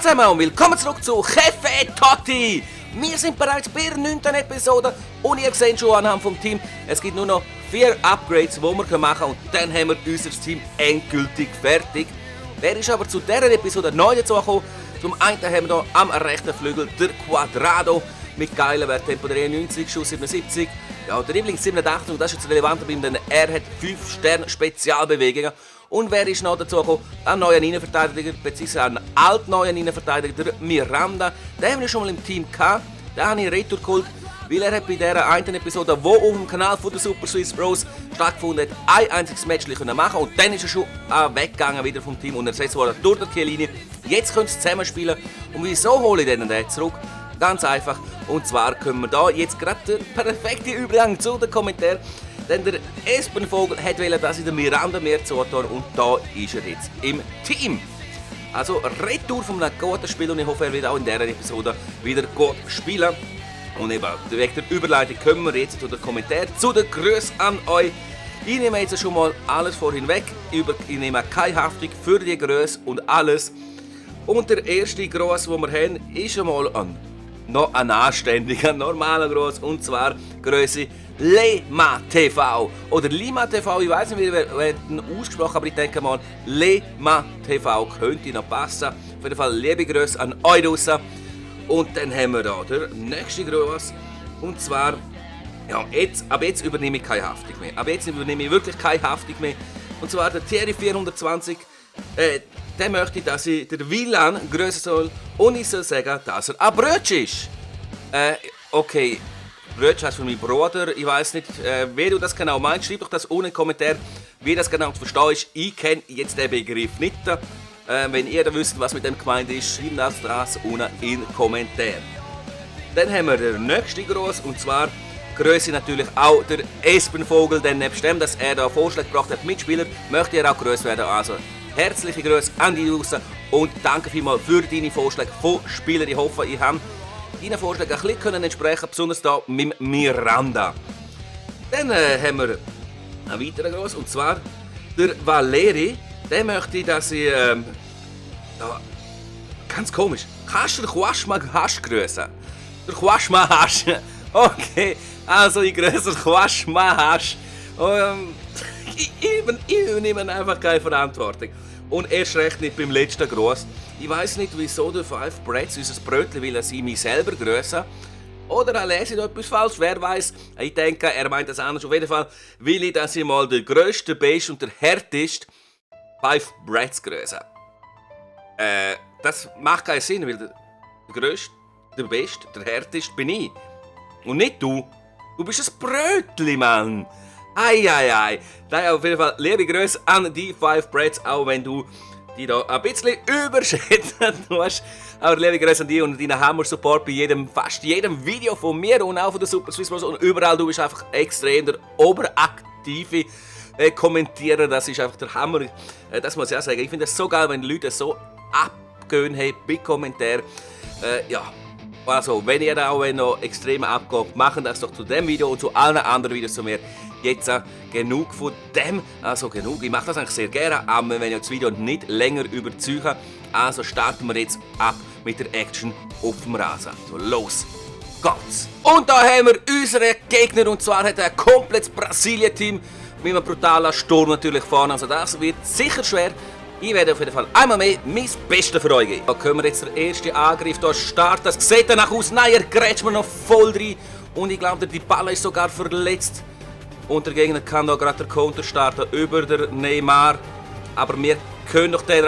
Ciao zusammen und willkommen zurück zu Café Totti. Wir sind bereits bei der 9. Episode und ihr seht schon anhand vom Team, es gibt nur noch 4 Upgrades, die wir machen können und dann haben wir unser Team endgültig fertig. Wer ist aber zu dieser Episode neu dazugekommen? Zum einen haben wir hier am rechten Flügel der Quadrado mit geilen Wert Tempo 93, Schuss 77. Ja, der Dribbling 87 und das ist jetzt relevant bei ihm, denn er hat 5 Sterne Spezialbewegungen. Und wer ist noch dazu gekommen? Ein neuer Innenverteidiger, beziehungsweise ein altneuer Innenverteidiger, der Miranda. Den haben wir schon mal im Team gehabt. Den habe ich retour geholt, weil er hat bei dieser einen Episode, die auf dem Kanal von der Super Swiss Bros stattgefunden hat, ein einziges Match machen können. Und dann ist er schon weggegangen wieder vom Team und ersetzt worden durch die Kiellinie. Jetzt können sie zusammenspielen. Und wieso hole ich den zurück? Ganz einfach. Und zwar können wir da jetzt gerade den perfekten Übergang zu den Kommentaren. Denn der Espenvogel wollte, dass ich den Miranda mehr zutue und da ist er jetzt im Team. Also Retour von einem guten Spiel und ich hoffe, er wird auch in dieser Episode wieder gut spielen. Und eben, wegen der Überleitung kommen wir jetzt zu den Kommentaren, zu den Grüßen an euch. Ich nehme jetzt schon mal alles vorhin weg, ich nehme keine Haftung für die Grüße und alles. Und der erste Gruß, den wir haben, ist schon mal noch ein anständiger, normaler Gruß, und zwar Grüße Lema TV oder Lima TV, ich weiß nicht, wie wer den ausgesprochen, aber ich denke mal, Lema TV könnte noch passen. Auf jeden Fall liebe Grüße an euch draussen. Und dann haben wir hier den nächsten Gruß, und zwar, ja, ab jetzt übernehme ich keine Haftung mehr. Ab jetzt übernehme ich wirklich keine Haftung mehr. Und zwar der Thierry 420, der möchte, dass ich den Wieland grüßen soll und ich soll sagen, dass er ein Brötchen ist. Okay. Brötchen heißt für meinen Bruder. Ich weiß nicht, wie du das genau meinst. Schreib doch das unten in den Kommentaren, wie das genau zu verstehen ist. Ich kenne jetzt den Begriff nicht. Wenn ihr da wisst, was mit dem gemeint ist, schreibt das unten in den Kommentaren. Dann haben wir den nächsten Gruß, und zwar grüße natürlich auch der Espenvogel, denn nebst dem, dass er da Vorschläge gebracht hat, Mitspieler, möchte er auch grüßt werden. Also herzliche Grüße an die draussen und danke vielmals für deine Vorschläge von Spielern. Ich hoffe, ich habe deinen Vorschlägen ein bisschen entsprechen, besonders hier mit Miranda. Dann haben wir einen weiteren Gruß, und zwar der Valeri. Der möchte, dass ich, ganz komisch, kannst du den Quaschma Hasch grüßen? Der Quaschma Hasch. Okay, also ich grüße den Quaschma Hasch. Ich übernehme einfach keine Verantwortung. Und erst recht nicht beim letzten Gruß. Ich weiss nicht, wieso der Five Breads unser Brötchen will, dass ich mich selber grüße. Oder er lese ich da etwas falsch, wer weiß. Ich denke, er meint das anders. Auf jeden Fall will ich, dass ich mal der grösste, beste und der härteste Five Breads grüße. Das macht keinen Sinn, weil der grösste, der beste, der härteste bin ich. Und nicht du. Du bist ein Brötchen, Mann. Ei. Daher auf jeden Fall liebe Grüße an die Five Breads, auch wenn du die da ein bisschen überschätzen tust. Aber liebe Grüße an die und deinen Hammer-Support bei fast jedem Video von mir und auch von der Super Swiss Bros. Und überall, du bist einfach extrem der oberaktive Kommentierer. Das ist einfach der Hammer. Das muss ich auch sagen. Ich finde es so geil, wenn die Leute so abgehen haben bei Kommentaren. Ja. Also, wenn ihr da auch noch extrem abgeht, machen das doch zu dem Video und zu allen anderen Videos zu mir. Jetzt genug von dem, also genug, ich mache das eigentlich sehr gerne, aber wenn ihr das Video nicht länger überzeugt, also starten wir jetzt ab mit der Action auf dem Rasen. So, los geht's! Und da haben wir unsere Gegner, und zwar hat er ein komplettes Brasilien-Team mit einem brutalen Sturm natürlich vorne, also das wird sicher schwer. Ich werde auf jeden Fall einmal mehr mein Bestes für euch geben. Da können wir jetzt den ersten Angriff hier starten. Das sieht danach aus. Nein, er grätscht mir noch voll rein. Und ich glaube, die Ball ist sogar verletzt. Und der Gegner kann da gerade den Counter starten über den Neymar. Aber wir können doch den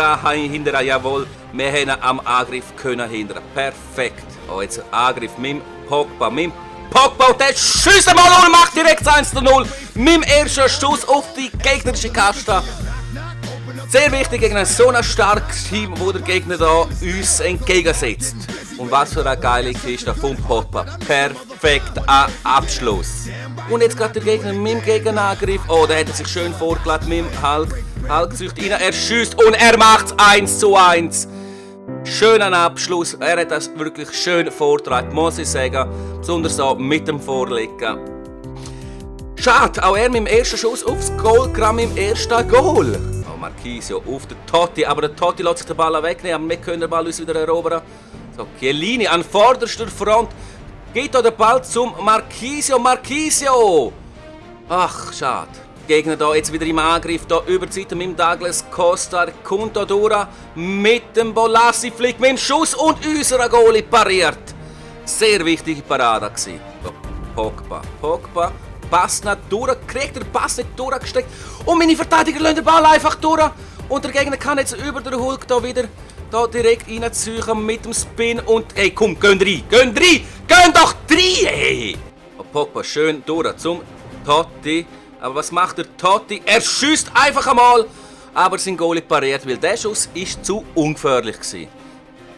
hindern. Jawohl, wir haben am Angriff können hindern. Perfekt. Oh, jetzt ein Angriff mit dem Pogba. Und der schießt mal und macht direkt 1:0. Mit dem ersten Schuss auf die gegnerische Kaste. Sehr wichtig gegen so ein starkes Team, wo der Gegner da uns entgegensetzt. Und was für eine geile Kiste vom Pogba. Perfekt, ein Abschluss. Und jetzt gerade der Gegner mit dem Gegenangriff. Oh, da hat er sich schön vorgeladen mit dem Hulk. Hulk zieht rein, er schießt und er macht es 1:1. Schöner Abschluss. Er hat das wirklich schön vorgetragen, muss ich sagen. Besonders so mit dem Vorlegen. Schade, auch er mit dem ersten Schuss aufs Goal, gerade mit dem ersten Goal. Oh Marchisio auf den Totti, aber der Totti lässt sich den Ball wegnehmen, aber wir können den Ball uns wieder erobern. So, Chiellini an vorderster Front. Geht da der Ball zum Marchisio. Marchisio! Ach, schade. Gegner da jetzt wieder im Angriff, da über die Seite mit dem Douglas Costa, kommt da durch, mit dem Bolassi fliegt mit dem Schuss und unser Goalie pariert. Sehr wichtige Parade gewesen. So, Pogba, Pass nicht durch, kriegt der Pass nicht durchgesteckt und meine Verteidiger lassen den Ball einfach durch und der Gegner kann jetzt über den Hulk da wieder da direkt reinziehen mit dem Spin und hey, komm, gehen doch rein, hey! Und Pogba schön durch zum Totti. Aber was macht der Totti? Er schießt einfach einmal, aber sein Goalie pariert, weil der Schuss ist zu ungefährlich gewesen.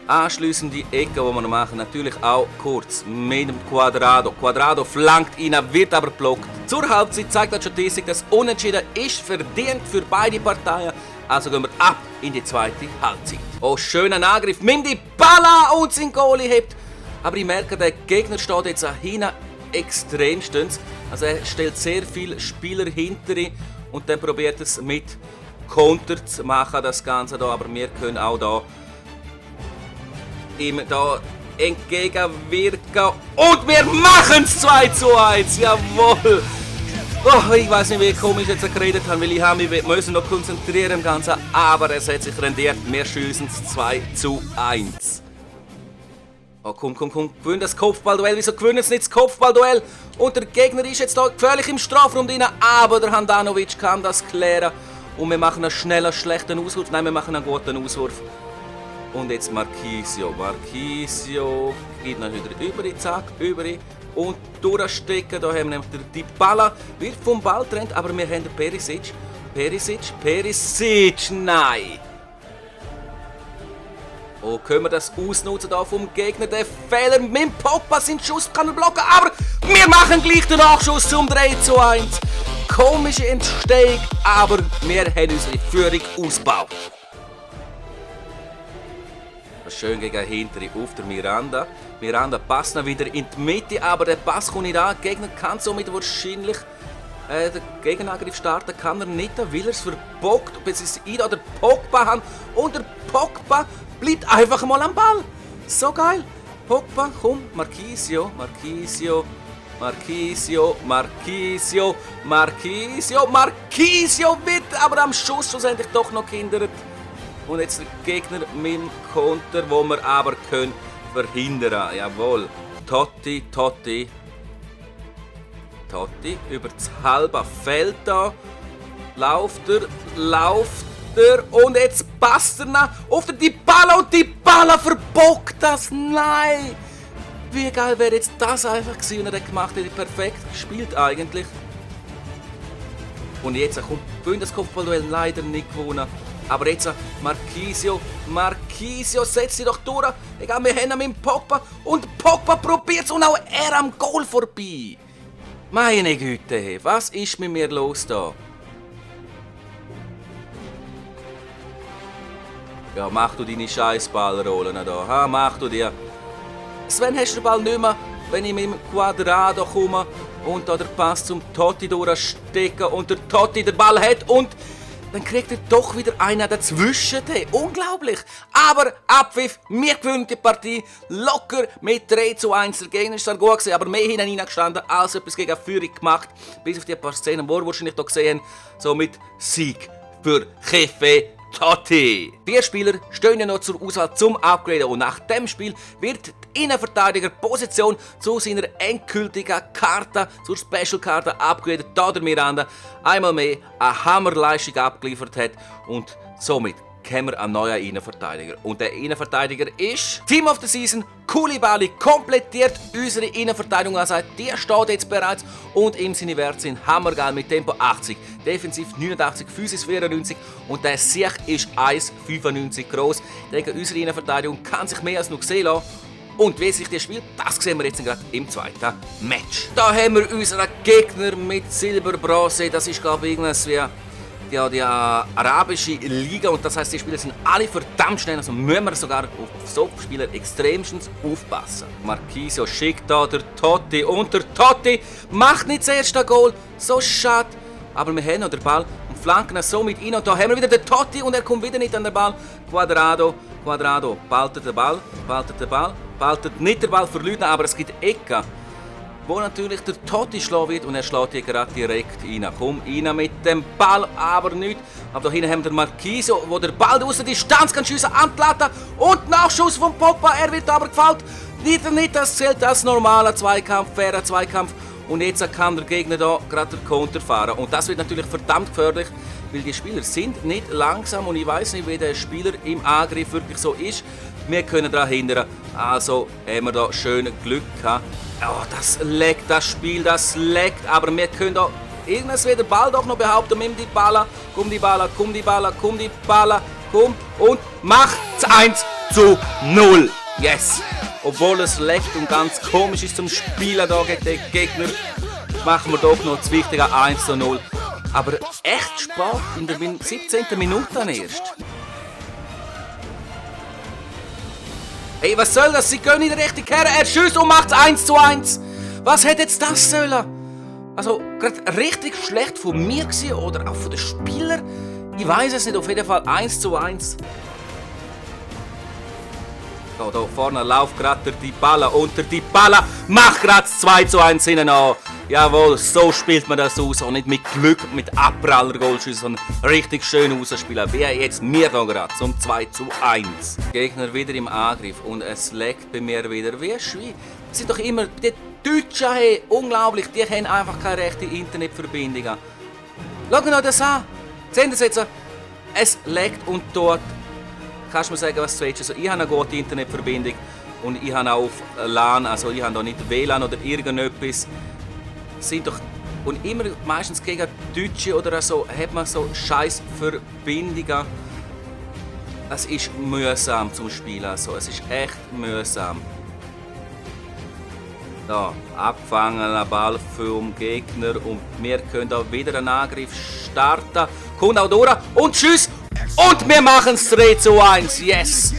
Anschliessend die Ecke, die wir noch machen, natürlich auch kurz mit dem Quadrado. Quadrado flankt ihn, wird aber blockt. Zur Halbzeit zeigt die Statistik, dass Unentschieden ist verdient für beide Parteien. Also gehen wir ab in die zweite Halbzeit. Oh, schöner Angriff mit dem Balla und sein Goalie hebt. Aber ich merke, der Gegner steht jetzt hinten extremstens. Also er stellt sehr viele Spieler hinter ihn und dann probiert es mit Konter zu machen, das Ganze da. Aber wir können auch da ihm da entgegenwirken und wir machen es 2:1, jawohl! Oh, ich weiß nicht, wie komisch ich jetzt geredet habe, weil ich mich noch konzentrieren im Ganzen, aber es hat sich rendiert, wir schiessen es 2:1. Oh, komm, gewinnt das Kopfballduell. Wieso gewinnt es nicht das Kopfballduell? Und der Gegner ist jetzt da gefährlich im Strafraum drin, aber der Handanovic kann das klären. Und wir machen einen schnellen, schlechten Auswurf. Nein, wir machen einen guten Auswurf. Und jetzt Marchisio. Marchisio geht noch wieder über, zack, über und durchstecken. Da haben wir nämlich die Dybala, wird vom Ball getrennt, aber wir haben den Perisic. Perisic, nein! Oh, können wir das ausnutzen da vom Gegner? Der Fehler mit dem Pogba, seinen Schuss kann er blocken, aber wir machen gleich den Nachschuss zum 3:1. Komische Entstehung, aber wir haben unsere Führung ausgebaut. Schön gegen hintere auf der Miranda. Miranda passt noch wieder in die Mitte, aber der Pass kommt nicht an. Der Gegner kann somit wahrscheinlich den Gegenangriff starten, kann er nicht, weil er es verbockt, bis es ihn oder Pogba haben. Und der Pogba bleibt einfach mal am Ball. So geil. Pogba, komm, Marchisio wird aber am Schuss schlussendlich doch noch gehindert. Und jetzt der Gegner mit dem Konter, wo wir aber können verhindern. Jawohl. Totti über das halbe Feld da. Lauft er und jetzt passt er nach auf die Dybala und die Dybala verbockt das. Nein! Wie geil wäre jetzt das einfach gewesen, wenn er das gemacht hätte. Perfekt gespielt eigentlich. Und jetzt kommt das Kopfballduell leider nicht gewonnen. Aber jetzt Marchisio setzt sich doch durch. Egal, wir haben ihn mit Pogba und Pogba probiert es und auch er am Goal vorbei. Meine Güte, was ist mit mir los da? Ja, mach du deine Scheißballrollen da, ha? Mach du dir. Sven, hast du den Ball nicht mehr, wenn ich mit dem Quadrado komme und da der Pass zum Totti durchstecken und der Totti den Ball hat und dann kriegt er doch wieder einer dazwischen. Unglaublich. Aber Abpfiff, wir gewinnen die Partie locker mit 3:1. Der Gegner ist dann gut gewesen, aber mehr hinten reingestanden, als etwas gegen Führung gemacht. Bis auf die paar Szenen, die wir wahrscheinlich hier gesehen haben. Somit Sieg für Chefe Totti. 4 Spieler stehen ja noch zur Auswahl zum Upgraden und nach dem Spiel wird die Innenverteidigerposition zu seiner endgültigen Karte, zur Special-Karte upgradet, da der Miranda einmal mehr eine Hammerleistung abgeliefert hat und somit haben wir einen neuen Innenverteidiger. Und der Innenverteidiger ist Team of the Season, Koulibaly, komplettiert unsere Innenverteidigung. Also die steht jetzt bereits und ihm seine Werte sind hammergeil mit Tempo 80, Defensiv 89, Physis 94 und der Sieg ist 1,95 groß. Ich denke, unsere Innenverteidigung kann sich mehr als noch sehen lassen. Und wie sich das spielt, das sehen wir jetzt gerade im zweiten Match. Da haben wir unseren Gegner mit Silber-Bronze. Das ist, glaube ich, irgendwas wie die arabische Liga. Und das heisst, die Spieler sind alle verdammt schnell. Also müssen wir sogar auf so Spieler extremstens aufpassen. Marchisio schickt da der Totti. Und der Totti macht nicht das erste Goal. So schade. Aber wir haben noch den Ball. Und flanken so mit rein. Und da haben wir wieder den Totti und er kommt wieder nicht an den Ball. Quadrado behaltet den Ball, behaltet nicht den Ball, verliert ihn, aber es gibt Ecke, wo natürlich der Totti schlagen wird und er schlägt hier gerade direkt rein. Komm rein mit dem Ball, aber nicht. Aber da hinten haben wir Marquisio, wo der Ball aus der Distanz kann schiessen an die Latte. Und Nachschuss von Poppa, er wird aber gefällt. Nicht, das zählt als normaler Zweikampf, fairer Zweikampf. Und jetzt kann der Gegner da gerade den Konter fahren. Und das wird natürlich verdammt gefährlich, weil die Spieler sind nicht langsam und ich weiß nicht, wie der Spieler im Angriff wirklich so ist. Wir können daran hindern. Also haben wir da schön Glück gehabt. Oh, das leckt, das Spiel, das leckt. Aber wir können da irgendwas wieder Ball doch noch behaupten. Nimm die Balla, komm die Balla, komm die Balla, komm die Balla, komm und macht 1:0. Yes! Obwohl es leckt und ganz komisch ist zum Spielen da gegen den Gegner, machen wir doch noch das wichtige 1:0. Aber echt spät, in der 17. Minute dann erst. Hey, was soll das? Sie gehen in die richtige Kehre, er schießt und macht 1:1. Was hätte jetzt das sollen? Also, gerade richtig schlecht von mir gewesen, oder auch von den Spielern? Ich weiß es nicht, auf jeden Fall 1:1. Da vorne läuft gerade der Dybala und der Dybala macht gerade das 2:1 hinten an. Jawohl, so spielt man das aus. Und nicht mit Glück, mit Abpraller Goalschüssen, sondern richtig schön rausspielen. Wie jetzt mir da gerade zum 2:1. Gegner wieder im Angriff und es leckt bei mir wieder wie ein Schwein. Das sind doch immer die Deutschen, hey, unglaublich, die haben einfach keine rechte Internetverbindung. Schau euch das an. Sehen Sie das jetzt? Es leckt und dort. Kannst du mir sagen, was du willst? Also, ich habe eine gute Internetverbindung und ich habe auch auf LAN, also ich habe da nicht WLAN oder irgendetwas. Sind doch, und immer meistens gegen Deutsche oder so hat man so scheiß Verbindungen. Es ist mühsam zum Spielen, also es ist echt mühsam. Da, abgefangener Ball für den Gegner und wir können da wieder einen Angriff starten. Kommt auch durch und tschüss! Und wir machen es 3:1, yes!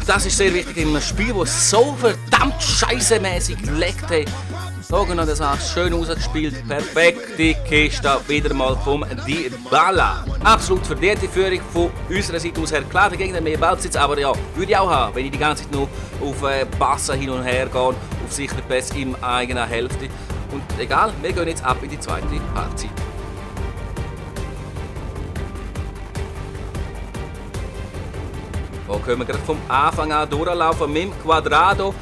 Das ist sehr wichtig in einem Spiel, das so verdammt scheißemäßig leckt. So genau das auch schön ausgespielt, perfekte Kiste wieder mal vom Dybala. Absolut verdiente Führung von unserer Seite aus her. Klar, der Gegner mehr Ballbesitz, aber ja, würde ich auch haben, wenn ich die ganze Zeit nur auf Passen hin und her gehe, auf sicheren Pass in eigener Hälfte. Und egal, wir gehen jetzt ab in die zweite Halbzeit. Da können wir gerade vom Anfang an durchlaufen mit dem Quadrado.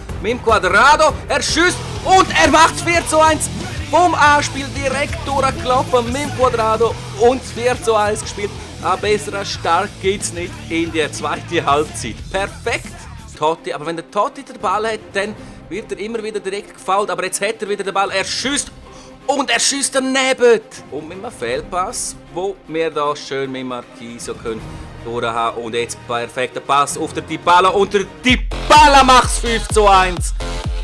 Er schießt und er macht 4:1. Vom Anspiel direkt durchgelaufen mit dem Quadrado und 4:1 gespielt. Ein besserer Start geht es nicht in die zweite Halbzeit. Perfekt, Totti. Aber wenn der Totti den Ball hat, dann wird er immer wieder direkt gefoult. Aber jetzt hat er wieder den Ball. Er schießt und er schießt daneben. Und mit einem Fehlpass, wo wir da schön mit Marquisio können durchhaben. Und jetzt perfekter Pass auf den Dybala und der Dybala macht es 5:1.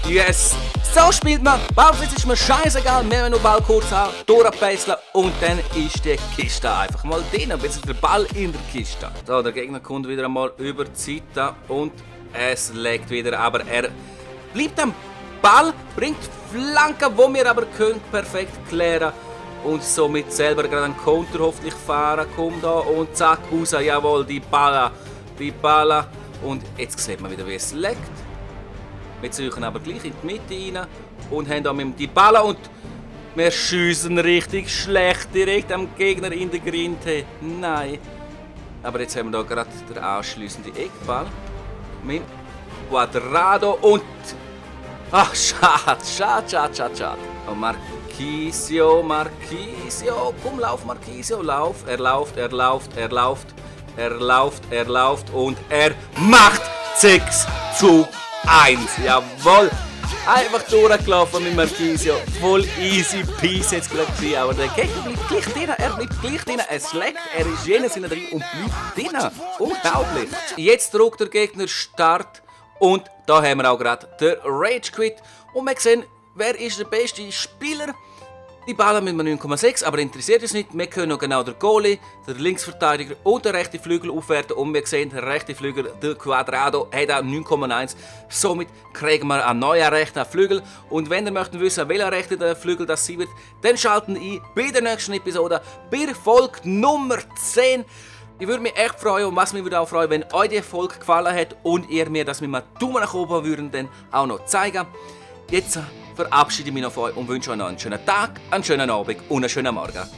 Yes! So spielt man. Ballbesitz ist mir scheißegal. Wir müssen nur Ball kurz haben, durchpesseln und dann ist die Kiste einfach mal drin. Jetzt ist der Ball in der Kiste. So, der Gegner kommt wieder einmal über die Seite und es legt wieder. Aber er bleibt am Ball, bringt Flanken, wo wir aber können perfekt klären. Und somit selber gerade einen Konter hoffentlich fahren. Kommt da und zack, raus. Jawohl, Dybala. Und jetzt sieht man wieder, wie es leckt. Wir suchen aber gleich in die Mitte rein und haben da mit dem Dybala und wir schiessen richtig schlecht direkt am Gegner in den Grinte. Nein. Aber jetzt haben wir da gerade den anschliessenden Eckball mit Quadrado und... Ach, schade. Und Marquisio, komm, lauf Marquisio, lauf. Er lauft und er macht 6:1. Jawohl! Einfach durchgelaufen mit Marquisio. Voll easy peasy jetzt gerade gewesen. Aber der Gegner bleibt gleich drin. Es schlägt, er ist jenes drin und bleibt drin. Unglaublich! Jetzt drückt der Gegner Start. Und da haben wir auch gerade den Rage Quit. Und wir sehen, wer ist der beste Spieler? Die Ballen mit einem 9,6, aber interessiert uns nicht. Wir können noch genau den Goalie, den Linksverteidiger und den rechten Flügel aufwerten. Und wir sehen, der rechte Flügel, der Quadrado, hat auch 9,1. Somit kriegen wir einen neuen rechten Flügel. Und wenn ihr möchtet wissen, welcher rechte Flügel das sein wird, dann schalten ein bei der nächsten Episode, bei Folge Nummer 10. Ich würde mich echt freuen und was mich würde auch freuen, wenn euch die Folge gefallen hat und ihr mir das mit einem Daumen nach oben würden dann auch noch zeigen. Jetzt verabschiede ich mich noch von euch und wünsche euch noch einen schönen Tag, einen schönen Abend und einen schönen Morgen.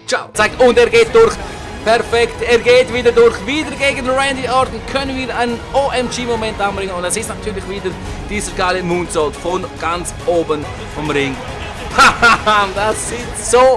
Ciao. Und er geht durch. Perfekt. Er geht wieder durch. Wieder gegen Randy Orton können wir einen OMG-Moment anbringen. Und es ist natürlich wieder dieser geile Moonsault von ganz oben vom Ring. Hahaha, das sieht so